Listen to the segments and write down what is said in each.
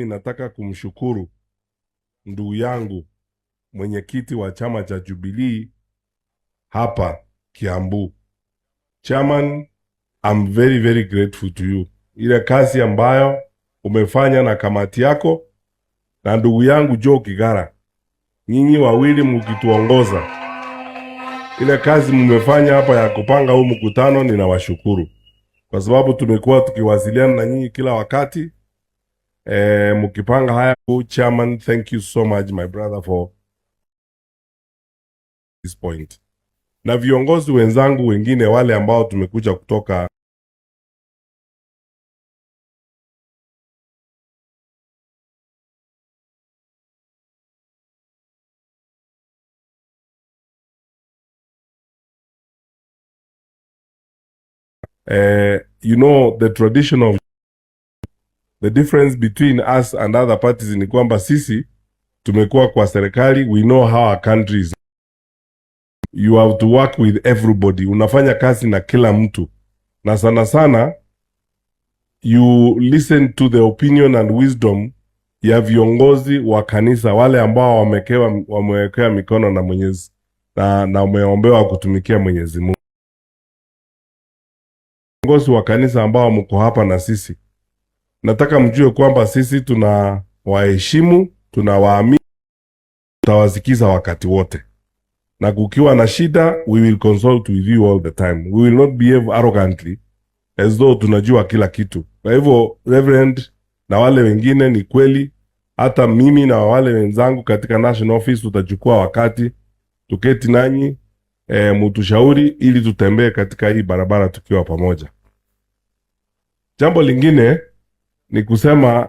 Nataka kumshukuru ndugu yangu mwenyekiti wa chama cha Jubilee hapa Kiambu. Chairman, I'm very very grateful to you. Ile kazi ambayo umefanya na kamati yako na ndugu yangu Joe Kigara, nyinyi wawili mkituongoza, ile kazi mmefanya hapa ya kupanga huu mkutano, ninawashukuru kwa sababu tumekuwa tukiwasiliana na nyinyi kila wakati mkipanga haya. Chairman, thank you so much my brother for this point. Na viongozi wenzangu wengine wale ambao tumekuja kutoka you know the tradition of the difference between us and other parties ni kwamba sisi tumekuwa kwa serikali, we know how our country is. You have to work with everybody, unafanya kazi na kila mtu, na sana sana you listen to the opinion and wisdom ya viongozi wa kanisa wale ambao wamewekewa mikono na Mwenyezi na wameombewa kutumikia Mwenyezi Mungu. Viongozi wa kanisa ambao mko hapa na sisi, nataka mjue kwamba sisi tunawaheshimu, tunawaamini, tutawasikiza wakati wote, na kukiwa na shida we will consult with you all the time. We will not behave arrogantly as though tunajua kila kitu. Kwa hivyo Reverend na wale wengine, ni kweli, hata mimi na wale wenzangu katika national office tutachukua wakati tuketi nanyi, mutushauri ili tutembee katika hii barabara tukiwa pamoja. Jambo lingine ni kusema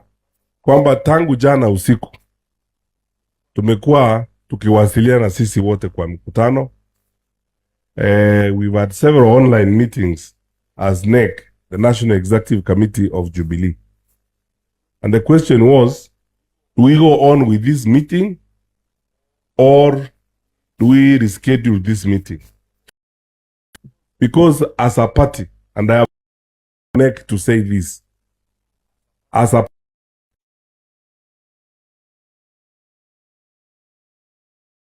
kwamba tangu jana usiku tumekuwa tukiwasiliana sisi wote kwa mkutano. We've had several online meetings as NEC, the National Executive Committee of Jubilee. And the question was, do we go on with this meeting or do we reschedule this meeting? Because as a party, and I have NEC to say this, as a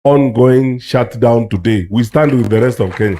ongoing shutdown today, we stand with the rest of Kenya.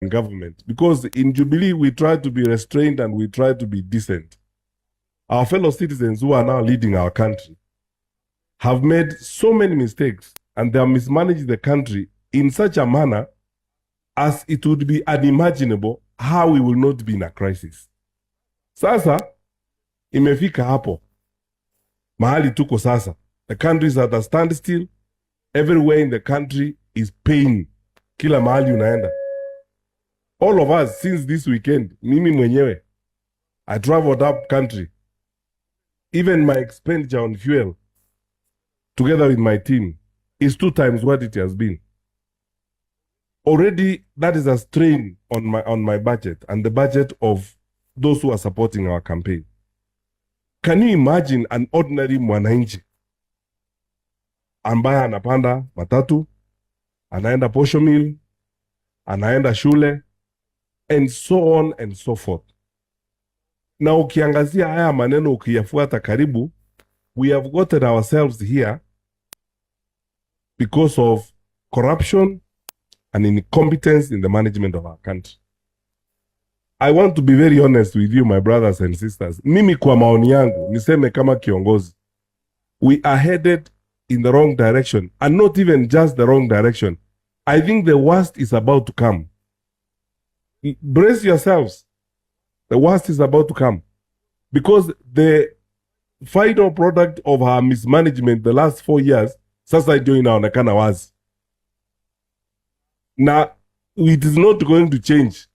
Government, because in Jubilee we try to be restrained and we try to be decent. Our fellow citizens who are now leading our country have made so many mistakes and they have mismanaged the country in such a manner as it would be unimaginable how we will not be in a crisis. Sasa imefika hapo mahali tuko sasa. The country is at a standstill. Everywhere in the country is pain. Kila mahali unaenda. All of us since this weekend, mimi mwenyewe, I traveled up country. Even my expenditure on fuel, together with my team, is 2 times what it has been. Already, that is a strain on my budget and the budget of those who are supporting our campaign. Can you imagine an ordinary mwananchi ambaye anapanda matatu, anaenda posho mill, anaenda shule, and so on and so forth. Na ukiangazia haya maneno ukiyafuata karibu, we have gotten ourselves here because of corruption and incompetence in the management of our country. I want to be very honest with you, my brothers and sisters. Mimi kwa maoni yangu, niseme kama kiongozi, We are headed in the wrong direction, and not even just the wrong direction. I think the worst is about to come. Brace yourselves. The worst is about to come. Because the final product of her mismanagement the last 4 years sasa ndio inaonekana wazi. Na it is not going to change.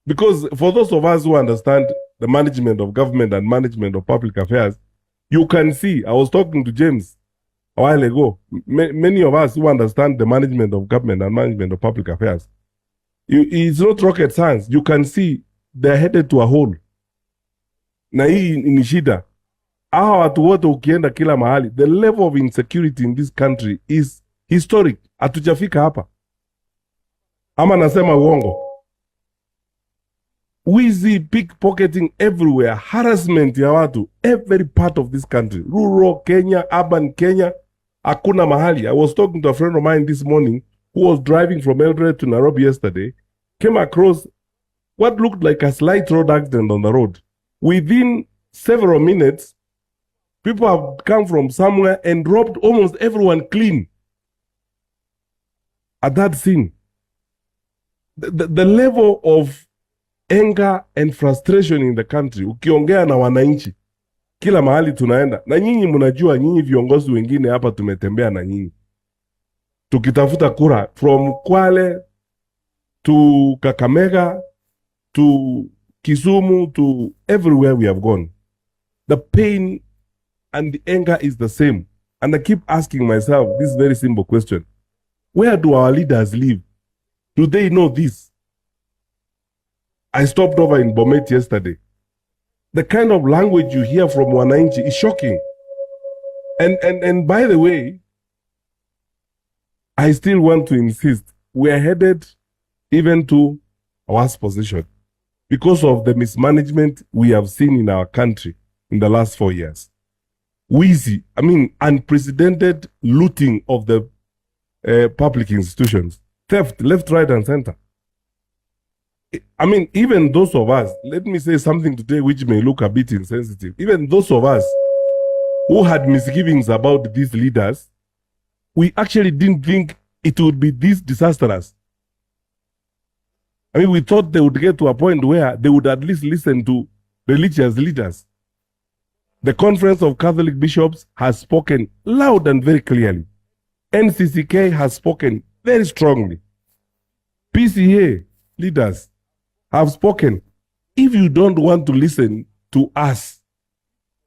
Because for those of us who understand the management of government and management of public affairs, you can see, I was talking to James a while ago, many of us who understand the management of government and management of public affairs, it's not rocket science. You can see they're headed to a hole. Na hii ni shida. Hawa watu wote ukienda kila mahali, the level of insecurity in this country is historic. Hatujafika hapa. Ama nasema uongo? Wizi, pickpocketing everywhere, harassment ya watu every part of this country, rural Kenya, urban Kenya, hakuna mahali. I was talking to a friend of mine this morning who was driving from Eldoret to Nairobi yesterday, came across what looked like a slight road accident on the road. Within several minutes, people have come from somewhere and robbed almost everyone clean at that scene. The level of anger and frustration in the country, ukiongea na wananchi kila mahali tunaenda, na nyinyi mnajua, nyinyi viongozi wengine hapa tumetembea na nyinyi tukitafuta kura from Kwale to Kakamega to Kisumu to everywhere we have gone. The pain and the anger is the same. And I keep asking myself this very simple question. Where do our leaders live? Do they know this? I stopped over in Bomet yesterday. The kind of language you hear from wananchi is shocking. And by the way, I still want to insist we are headed even to a worse position because of the mismanagement we have seen in our country in the last 4 years. Wizi, I mean, unprecedented looting of the public institutions, theft, left, right, and center. I mean, even those of us, let me say something today which may look a bit insensitive. Even those of us who had misgivings about these leaders, we actually didn't think it would be this disastrous. I mean, we thought they would get to a point where they would at least listen to religious leaders. The Conference of Catholic Bishops has spoken loud and very clearly. NCCK has spoken very strongly. PCEA leaders have spoken. If you don't want to listen to us,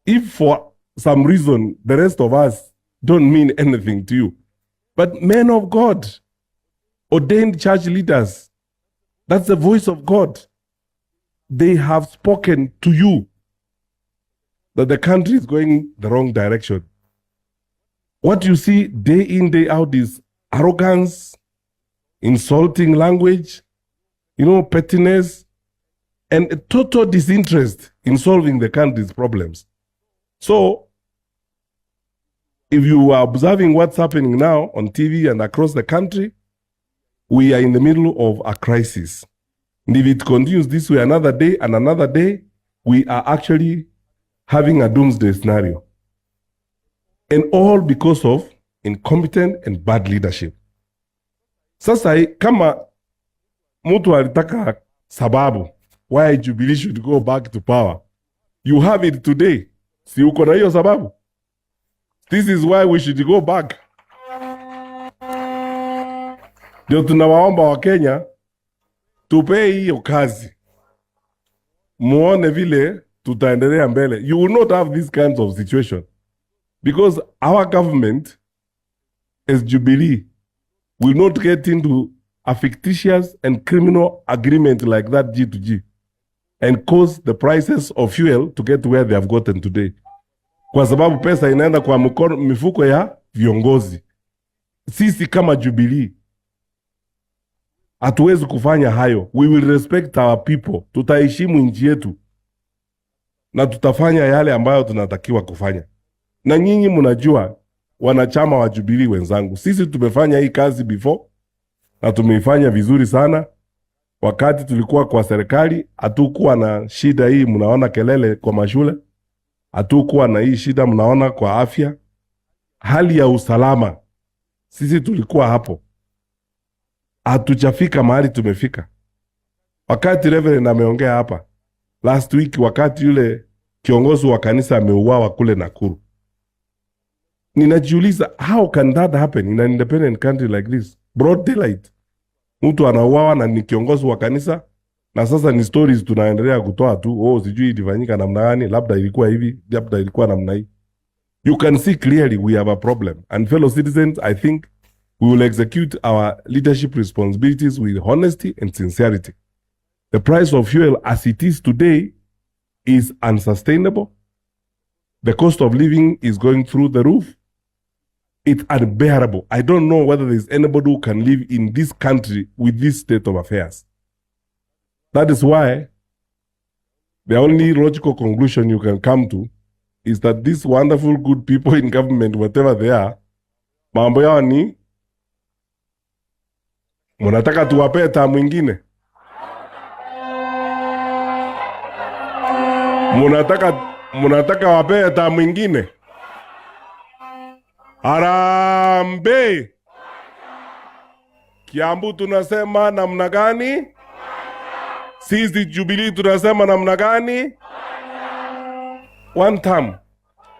if for some reason the rest of us don't mean anything to you, but men of God, ordained church leaders, that's the voice of God. They have spoken to you that the country is going the wrong direction. What you see day in, day out is arrogance, insulting language, pettiness, and a total disinterest in solving the country's problems. So, if you are observing what's happening now on TV and across the country, we are in the middle of a crisis. And if it continues this way another day and another day, we are actually having a doomsday scenario. And all because of incompetent and bad leadership. Sasa kama mtu alitaka sababu why Jubilee should go back to power, you have it today. Si uko na hiyo sababu? This is why we should go back. Ndio tunawaomba Wakenya tupee hiyo kazi, muone vile tutaendelea mbele. You will not have these kinds of situation because our government as Jubilee will not get into a fictitious and criminal agreement like that G2G and cause the prices of fuel to get to where they have gotten today, kwa sababu pesa inaenda kwa mkono, mifuko ya viongozi. Sisi kama Jubilee hatuwezi kufanya hayo. We will respect our people, tutaheshimu nchi yetu na tutafanya yale ambayo tunatakiwa kufanya. Na nyinyi mnajua, wanachama wa Jubilee wenzangu, sisi tumefanya hii kazi before na tumeifanya vizuri sana. Wakati tulikuwa kwa serikali hatukuwa na shida hii, mnaona kelele kwa mashule. Hatukuwa na hii shida mnaona kwa afya, hali ya usalama. Sisi tulikuwa hapo, hatujafika mahali tumefika. Wakati Reverend ameongea hapa last week, wakati yule kiongozi wa kanisa ameuawa kule Nakuru, ninajiuliza, how can that happen in an independent country like this? Broad daylight, mtu anauawa na ni kiongozi wa kanisa, na sasa ni stories tunaendelea kutoa tu, oh, sijui ilifanyika namna gani, labda ilikuwa hivi, labda ilikuwa namna hii. You can see clearly we have a problem. And fellow citizens, I think we will execute our leadership responsibilities with honesty and sincerity. The price of fuel as it is today is unsustainable. The cost of living is going through the roof. It's unbearable. I don't know whether there's anybody who can live in this country with this state of affairs. That is why the only logical conclusion you can come to is that these wonderful good people in government, whatever they are, mambo yao ni, munataka tuwapee taa mwingine, munataka wapee taa mwingine. Harambee! Kiambu tunasema namna gani? Sisi Jubilee tunasema namna gani? One term.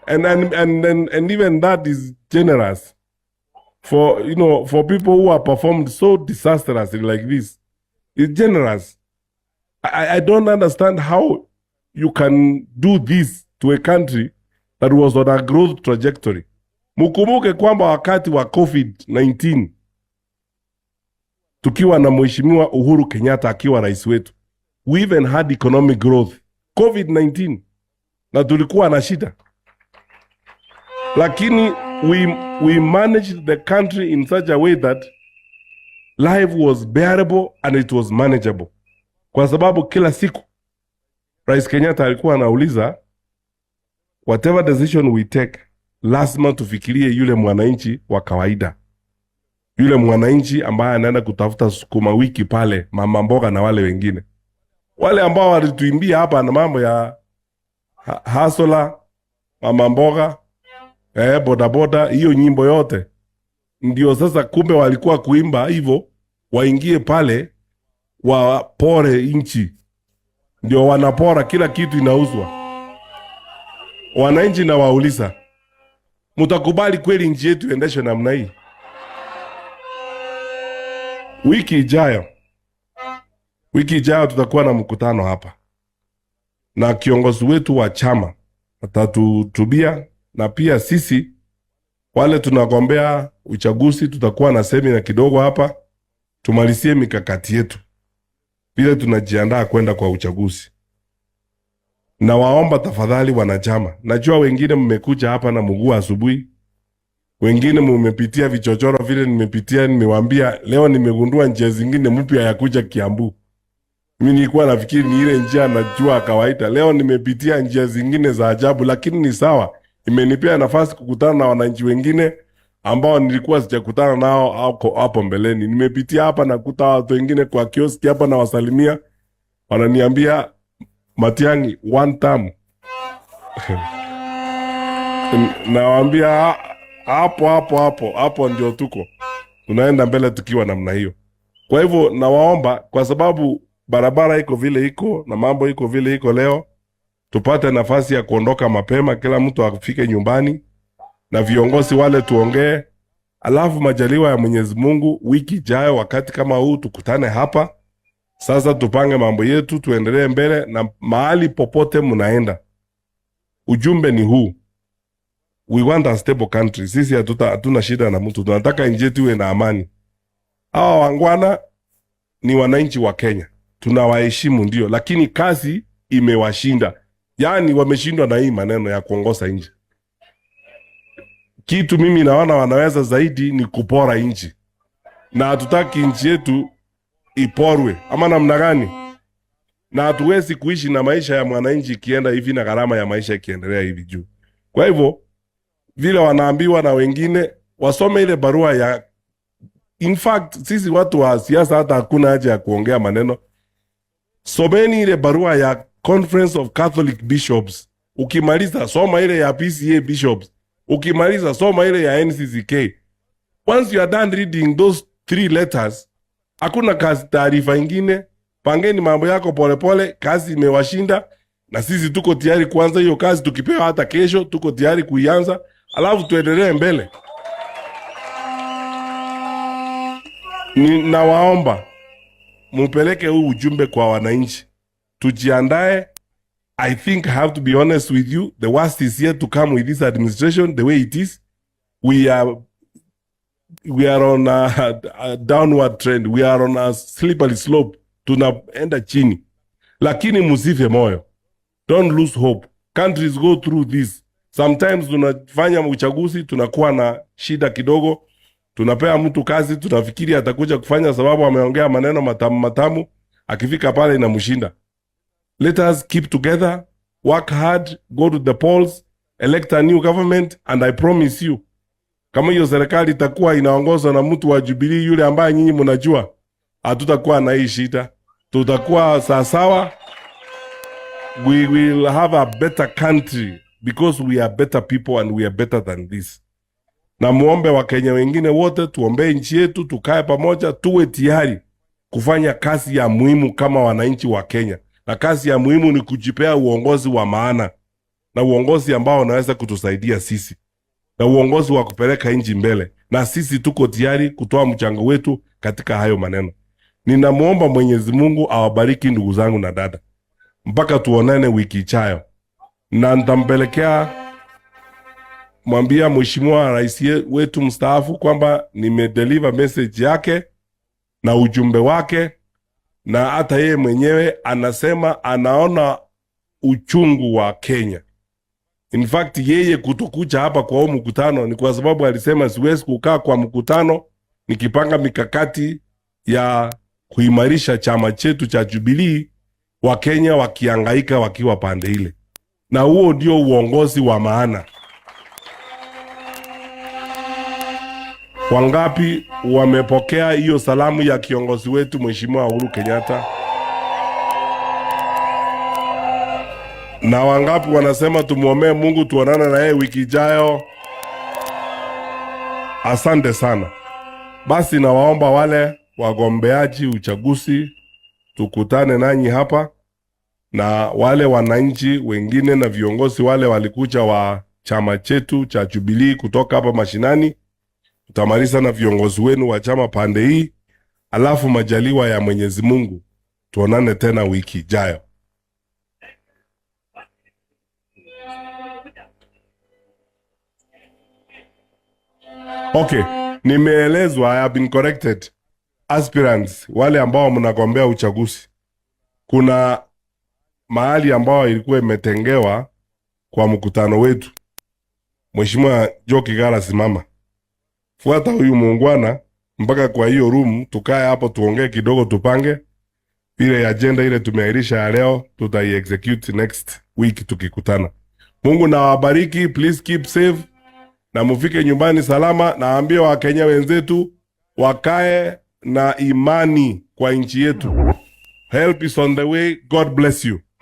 And even that is generous for you know for people who have performed so disastrously like this. It's generous. I don't understand how you can do this to a country that was on a growth trajectory. Mkumbuke kwamba wakati wa COVID-19, tukiwa na Mheshimiwa Uhuru Kenyatta akiwa rais wetu, we even had economic growth. COVID-19, na tulikuwa na shida, lakini we managed the country in such a way that life was bearable and it was manageable, kwa sababu kila siku Rais Kenyatta alikuwa anauliza, whatever decision we take, lazima tufikirie yule mwananchi wa kawaida, yule mwananchi ambaye anaenda kutafuta sukuma wiki pale, mama mboga na wale wengine, wale ambao walituimbia hapa na mambo ya hustler, mama mboga, bodaboda, hiyo nyimbo yote ndio sasa. Kumbe walikuwa kuimba hivyo waingie pale wapore nchi, ndio wanapora kila kitu, inauzwa. Wananchi nawauliza, mtakubali kweli nchi yetu iendeshwe namna hii? Wiki ijayo tutakuwa na mkutano hapa na kiongozi wetu wa chama atatuhutubia, na pia sisi wale tunagombea uchaguzi tutakuwa na semina kidogo hapa, tumalizie mikakati yetu vile tunajiandaa kwenda kwa uchaguzi. Nawaomba tafadhali wanachama, najua wengine mmekuja hapa na mguu asubuhi, wengine mumepitia vichochoro vile nimepitia. Nimewambia leo nimegundua njia zingine mpya ya kuja Kiambu. Mimi nilikuwa nafikiri ni ile njia najua kawaida. Leo nimepitia njia zingine za ajabu, lakini ni sawa, imenipea nafasi kukutana na wananchi wengine ambao nilikuwa sijakutana nao hapo mbeleni. Nimepitia hapa nakuta watu wengine kwa kioski hapa nawasalimia, wananiambia, "Matiang'i, one term." Nawaambia hapo hapo hapo hapo ndio tuko tunaenda mbele tukiwa namna hiyo. Kwa hivyo nawaomba, kwa sababu barabara iko vile iko na mambo iko vile iko leo, tupate nafasi ya kuondoka mapema, kila mtu afike nyumbani na viongozi wale tuongee, alafu majaliwa ya Mwenyezi Mungu, wiki ijayo wakati kama huu tukutane hapa sasa, tupange mambo yetu, tuendelee mbele na mahali popote mnaenda. Ujumbe ni huu: we want a stable country. Sisi hatuna shida na mtu, tunataka nchi yetu iwe na amani. Hawa wangwana ni wananchi wa Kenya, tunawaheshimu ndio, lakini kazi imewashinda, yaani wameshindwa na hii maneno ya kuongoza nchi. Kitu mimi naona wanaweza zaidi ni kupora nchi, na hatutaki nchi yetu iporwe, ama namna gani? Na hatuwezi kuishi na maisha ya mwananchi ikienda hivi na gharama ya maisha ikiendelea hivi juu. Kwa hivyo vile wanaambiwa na wengine wasome ile barua ya, in fact sisi watu wa siasa hata hakuna haja ya kuongea maneno. Someni ile barua ya Conference of Catholic Bishops. Ukimaliza soma ile ya PCEA bishops. Ukimaliza soma ile ya NCCK. Once you are done reading those three letters, hakuna kazi taarifa ingine. Pangeni mambo yako polepole, kazi imewashinda na sisi tuko tayari kuanza hiyo kazi. Tukipewa hata kesho, tuko tayari kuianza, alafu tuendelee mbele. Ninawaomba mupeleke huu ujumbe kwa wananchi, tujiandae. I think I have to be honest with you, the worst is yet to come with this administration the way it is. We are on a downward trend, we are on a slippery slope, tunaenda chini, lakini musife moyo, don't lose hope. Countries go through this. Sometimes tunafanya uchaguzi, tunakuwa na shida kidogo, tunapea mtu kazi, tunafikiri atakuja kufanya sababu ameongea maneno matamu matamu, akifika pale inamshinda. Let us keep together, work hard, go to the polls, elect a new government, and I promise you, kama hiyo serikali itakuwa inaongozwa na mtu wa Jubilee yule ambaye nyinyi mnajua, hatutakuwa na hii shida, tutakuwa sawasawa. We will have a better country because we are better people and we are better than this. Na muombe Wakenya wengine wote, tuombee nchi yetu, tukae pamoja, tuwe tayari kufanya kazi ya muhimu kama wananchi wa Kenya, na kazi ya muhimu ni kujipea uongozi wa maana na uongozi ambao unaweza kutusaidia sisi na uongozi wa kupeleka nchi mbele, na sisi tuko tayari kutoa mchango wetu katika hayo maneno. Ninamwomba Mwenyezi Mungu awabariki ndugu zangu na dada, mpaka tuonane wiki ijayo, na nitampelekea mwambia Mheshimiwa Rais wetu mstaafu kwamba nimedeliver message yake na ujumbe wake, na hata yeye mwenyewe anasema anaona uchungu wa Kenya. In fact, yeye kutokuja hapa kwa huu mkutano ni kwa sababu alisema siwezi kukaa kwa mkutano nikipanga mikakati ya kuimarisha chama chetu cha Jubilee, Wakenya wakiangaika wakiwa pande ile, na huo ndio uongozi wa maana. Wangapi wamepokea hiyo salamu ya kiongozi wetu Mheshimiwa Uhuru Kenyatta? Na wangapi wanasema tumwombee Mungu tuonane na yeye wiki ijayo? Asante sana. Basi nawaomba wale wagombeaji uchaguzi tukutane nanyi hapa, na wale wananchi wengine na viongozi wale walikuja wa chama chetu cha Jubilee kutoka hapa mashinani. Tutamaliza na viongozi wenu wa chama pande hii, alafu majaliwa ya Mwenyezi Mungu tuonane tena wiki ijayo. Okay, nimeelezwa, I have been corrected. Aspirants, wale ambao mnagombea uchaguzi, kuna mahali ambao ilikuwa imetengewa kwa mkutano wetu. Mheshimiwa Joe Kigara, simama, fuata huyu muungwana mpaka kwa hiyo room, tukae hapo tuongee kidogo, tupange ile agenda ile tumeahirisha ya leo, tutai execute next week tukikutana. Mungu na wabariki, please keep safe na mufike nyumbani salama. Naambie Wakenya wenzetu wakae na imani kwa nchi yetu. Help is on the way. God bless you.